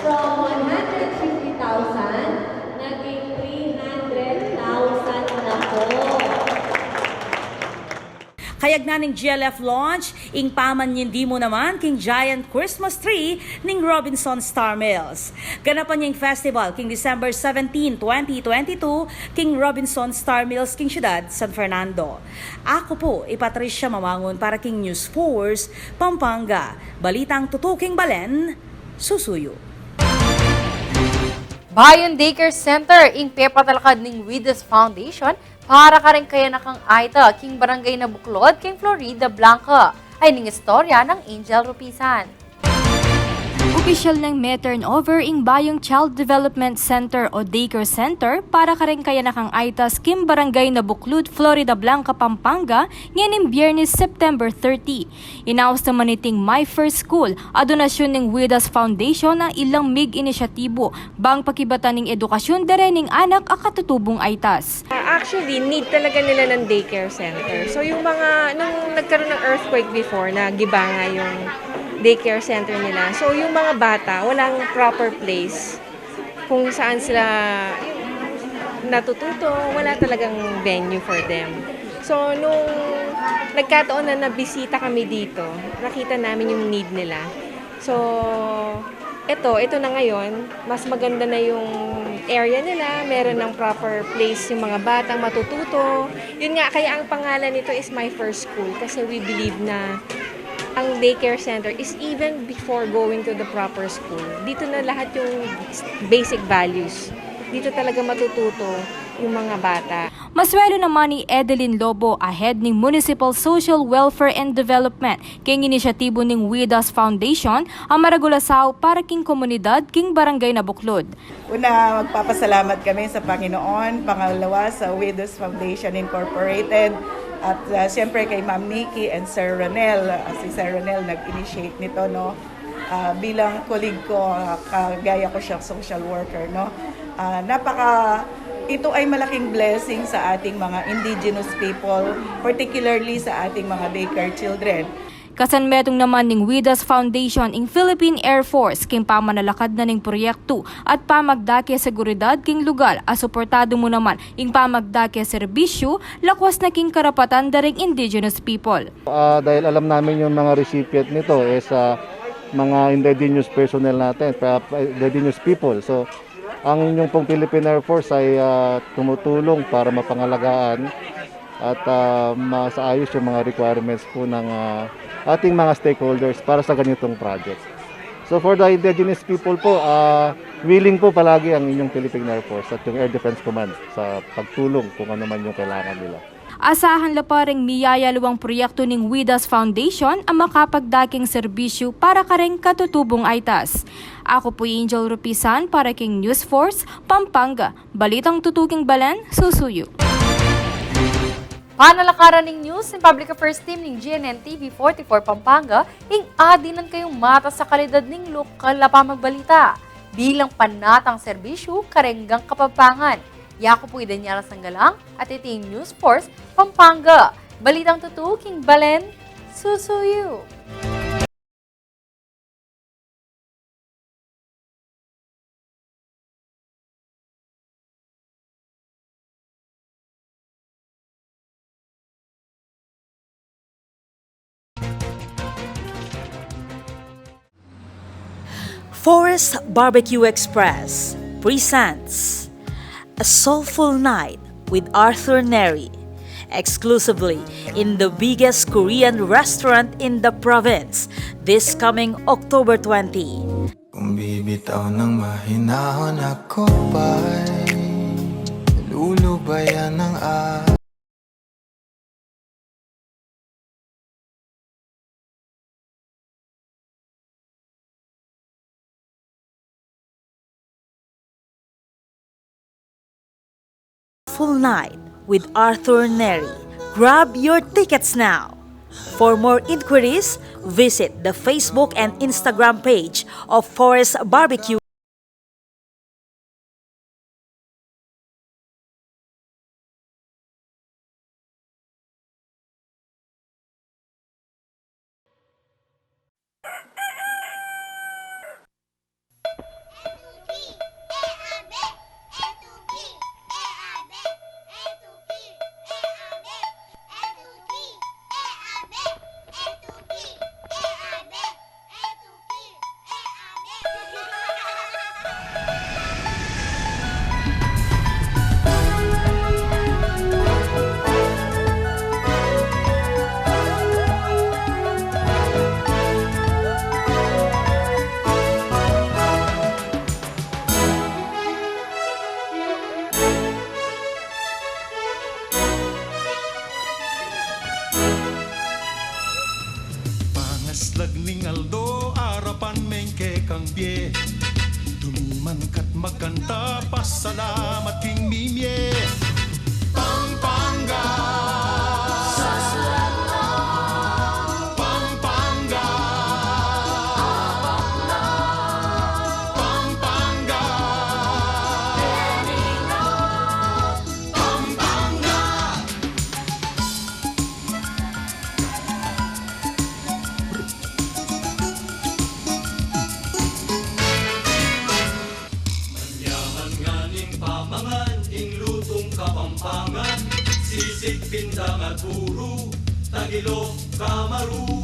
from one hundred fifty thousand, naging three hundred thousand na po. Kayagnan ning G L F launch, ing pamanyindi mu naman king giant Christmas tree ning Robinson Star Mills. Ganapan ya ing festival king December seventeen, twenty twenty-two, king Robinson Star Mills king syudad San Fernando. Aku pu i Patricia Mamangun para king News Force Pampanga. Balitang tutuking balen, susuyu. Bayung Daycare Center ing pepatalakad ning Widas Foundation para kareng kayanakang aita king Barangay Nabuklod king Florida Blanca. Ay ning istorya nang Angel Rupisan. Opisyal neng me-turnover ing bayung Child Development Center o Daycare Center para kareng kayanakang aitas king Barangay Nabuklod, Florida Blanca, Pampanga, ngening Biyernes, September thirty. Inaus naman iting My First School, a donasyun ning Widas Foundation a ilang mig inisyatibu bang pakibatan ing edukasyun da reng anak a katutubung aitas. Actually, need talaga nila ng daycare center. So, yung mga, nung nagkaroon ng earthquake before, na gibanga yung daycare center nila. So, yung mga bata, walang proper place kung saan sila natututo, wala talagang venue for them. So, nung nagkataon na nabisita kami dito, nakita namin yung need nila. So, eto, eto na ngayon, mas maganda na yung area nila, meron ng proper place yung mga batang matututo. Yun nga, kaya ang pangalan nito is My First School kasi we believe na ang daycare center is even before going to the proper school. Dito na lahat yung basic values. Dito talaga matututo yung mga bata. Maswelu naman i Edeline Lobo, a head ning Municipal Social Welfare and Development, king inisyatibu ning Widas Foundation, a maragul a sau para king komunidad king Barangay Nabuklod. Una, magpapasalamat kami sa Panginoon. Pangalawa, sa Widows Foundation Incorporated. At, ah, siyempre kay Ma'am Nikki and Sir Ronel. Ah, si Sir Ronel nag-initiate nito, no? Ah, bilang colleague ko, ah, kagaya ko siya, social worker, no? Ah, napaka, ito ay malaking blessing sa ating mga indigenous people, particularly sa ating mga daycare children. Kasanmetung naman ning Widas Foundation ing Philippine Air Force king pamanalakad na ning proyektu at pamagdake seguridad king lugal a suportadu mu naman ing pamagdake serbisyu lakwas na king karapatan da ring indigenous people. Ah, dahil alam namin yung mga recipient nito is, ah, mga indigenous personnel natin, pa-, indigenous people. So, ang inyong pong Philippine Air Force ay, ah, tumutulong para mapangalagaan at, ah, masaayos yung mga requirements po ng, ah, ating mga stakeholders para sa ganitong project. So for the indigenous people po, ah, willing po palagi ang inyong Philippine Air Force at yung Air Defense Command sa pagtulong kung ano man yung kailangan nila. Asahan la pa reng miyayaluang proyektu ning WIDAS Foundation a makapagdaking serbisyu para kareng katutubung aitas. Aku pu i Angel Rupisan para king News Force Pampanga. Balitang tutuking balen, susuyu. Panalakaran ning news ning Public Affairs Team ning G N N T V forty-four Pampanga, ing adinan kayung matas a kalidad ning lokal a pamagbalita bilang panatang serbisyu kareng Kapampangan. Yaku pu i Daniela Sanggalang at iti ing News Force Pampanga. Balitang tutuking balen, susuyu. Forest Barbecue Express presents A Soulful Night with Arthur Neri, exclusively in the biggest Korean restaurant in the province, this coming October twenty. Kung bibitaw ng mahinahon, ako pa'y lulubayan ng a- Full Night with Arthur Neri. Grab your tickets now. For more inquiries, visit the Facebook and Instagram page of Forest Barbecue. Pangaslag ning aldo, arapan mengkekang bie. Dumiman ka't magkanta, pasalamat king mimie. Pampanga. Pampanga. Pampanga. Pampanga. Manyaman ngan ing pamangan, ing lutung Kapampangan, sisig, pindang at puru, tagilok, kamaru.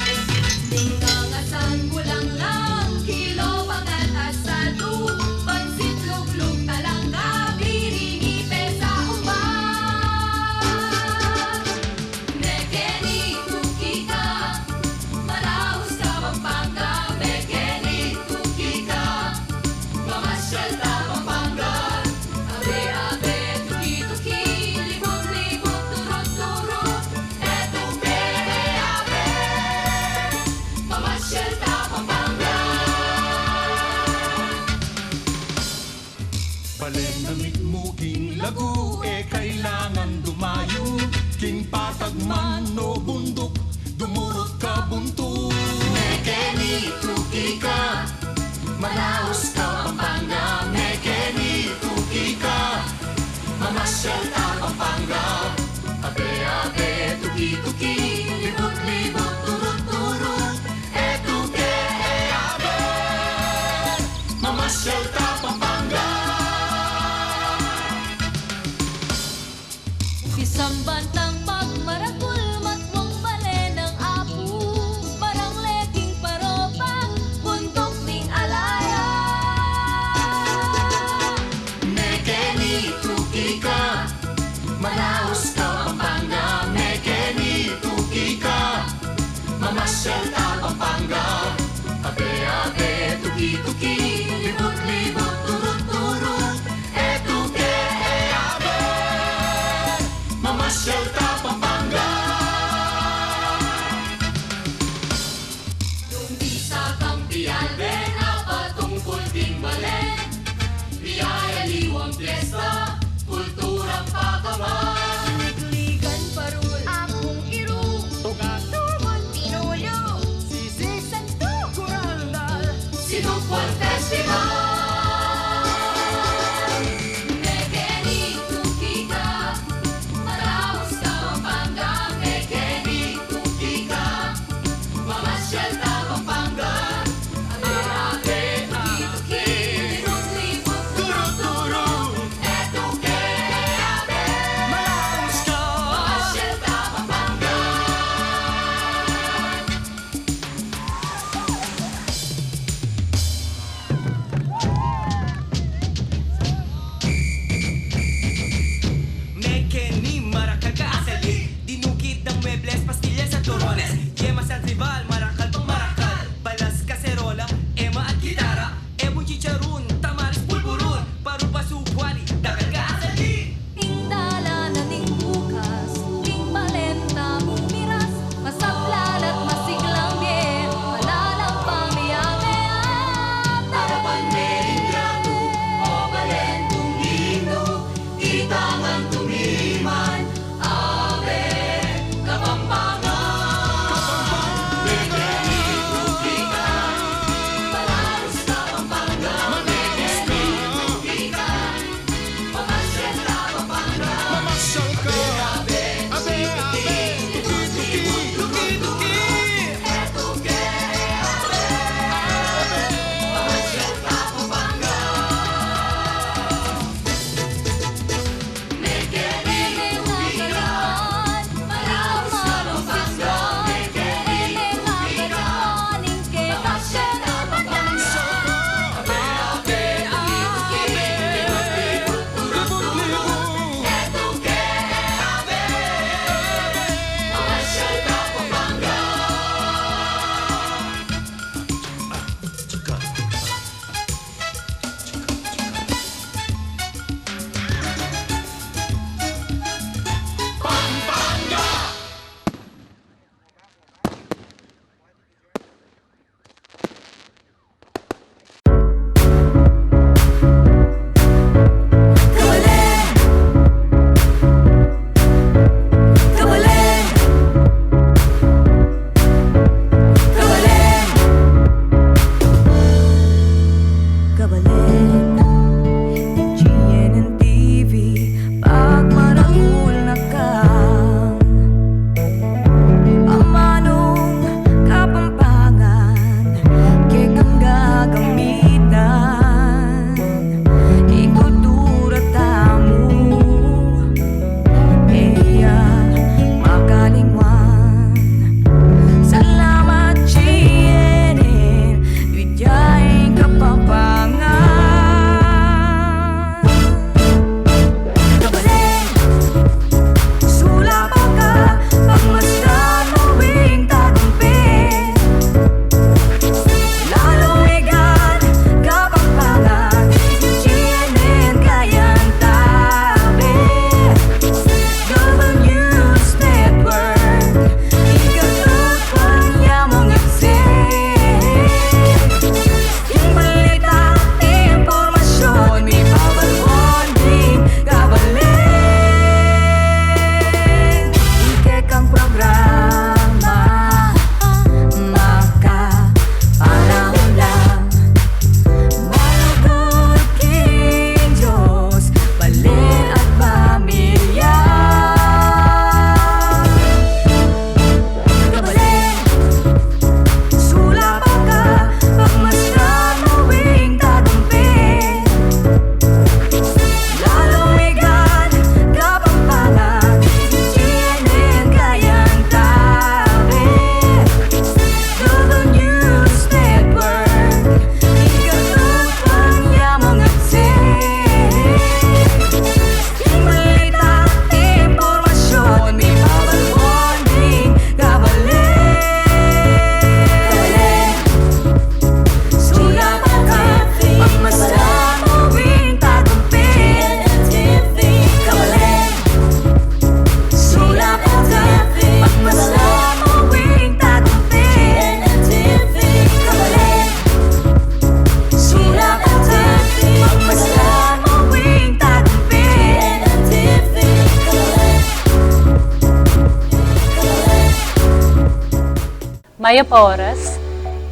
Pindang, asan, bulanglang, kilo, pangan, asado, pansit, luglug, talangka, biringi, pesa, umba. Mekeni tuki ka, malaus Kapampangan, mekeni tuki ka, mamasyal ta Pampanga, abe-abe, tuki-tuki, libut-libut, turut-turut, e tuke, e abe, mamasyal ta Pampanga. Balen na mitmu king lagu, e kailangan dumayu king patag man o bunduk, dumurut ka buntu. Mekeni tuki ka, malaus Kapampangan, mekeni tuki ka, mamasyal ta Pampanga. Abe-abe, tuki-tuki, libut-libut, turut-turut, e tuke, e abe, mamasyal ta Pampanga. Pisamban tang pagmaragul, matmung bale nang apu, marangle king paropa, buntuk ning alaya. Mekeni tuki ka, malaus Kapampangan, mekeni tuki ka, mamasyal ta Pampanga. Abe-abe, tuki-tuki, libut-libut, turut-turut, e tuke, e abe, mamasyal ta Pampanga. Festival. Mekeni tukika, malaus Kapampangan, mekeni tukika, mamasyal Kapampangan, abe-abe, tuki-tuki, libut-libut, turu-turu, e tuke, e abe, malaus ka, mamasyal Kapampangan. Mekeni marakal ka asali, dinukit dang muebles, pastilyas at korones, yemas at rival, marakal pang marakal, balas, kaserola, ema at gitara, e bun, chicharun, tamales, pulburun, paru, paso, kuali, dakal ka asali. Ning dalan na ning bukas, ning balen tamu miras, masaplal at masiglang mie, malalam pamiyame at arapan me ing gratu, o balen tumindu, itangan tumiman, abe Kapampangan. Kapampangan. Mekeni tukika, malaus Kapampangan, mekeni tukika. Mamasyal ka. Abe, abe. Tuki-tuki. Tuki-tuki. Kabaleng! Kabaleng! Kabaleng! Kabaleng! Ning G N N T V, pagmanahul na kang amanung Kapampangan, kekang gagamitan ing kultura tamu, e ya makalingwan. Salamat, G N N, Bidya ing Kapampangan. Kabaleng, sulap ka, pagmasdan mu ing tagumpit. Lalu megan Kapampangan, G N N kayang tabe. Global News Network, ikatut wan ya mung aksyon. Ing balita, impormasyon, mipabalu ning Kabaleng. Ing kekang programa, makapanahun lang, malugud king Dios, balen at pamilya. Kabaleng, sulap ka, pagmasdan mu ing tagumpit. Lalu megan Kapampangan, G N N kayang tabe. Global News Network, ikatut wan ya mung aksyon. Ing balita, impormasyon, mipabalu ning Kabaleng. Sulap ka, pagmasdan mu ing tagumpit. Kabaleng. Sulap ka, pagmasdan mu ing tagumpit. Kabaleng. Sulap ka, pagmasdan mu ing tagumpit. Mayap a oras.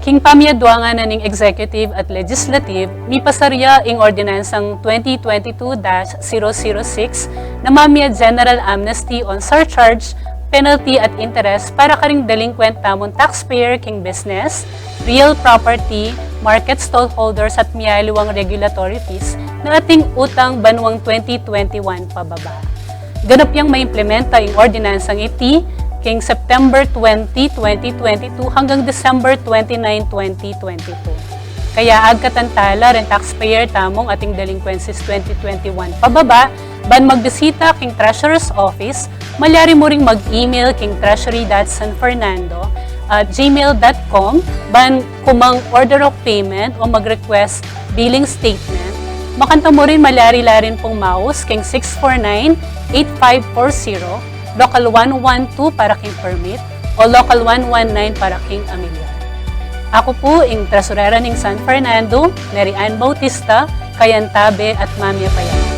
King pamiyaduangan na ning executive at legislative, mipasar ya ing ordinansang twenty twenty-two dash zero zero six na mamie general amnesty on surcharge, penalty at interest para karing delinquent tamung taxpayer king business, real property, market stallholders at mialiwang regulatory fees na ating utang banwang twenty twenty-one pababa. Ganap yang maimplementa ing ordinansang iti king September twenty, twenty twenty-two hanggang December twenty-nine, twenty twenty-two. Kaya agkatan tala ring taxpayer tamung ating delinquencies twenty twenty-one pababa, ban magbisita king Treasurer's Office, malyari mu ring mag-email king treasury dot san fernando at gmail dot com, ban kumang order of payment o mag-request billing statement. Makanta mu rin malyari la rin pung maus king six four nine, eight five four zero, local one one two para king permit, o local one one nine para king amilyar. Aku pu ing tresurera ning San Fernando, Mary Ann Bautista, Kayantabe at Mamie Payan.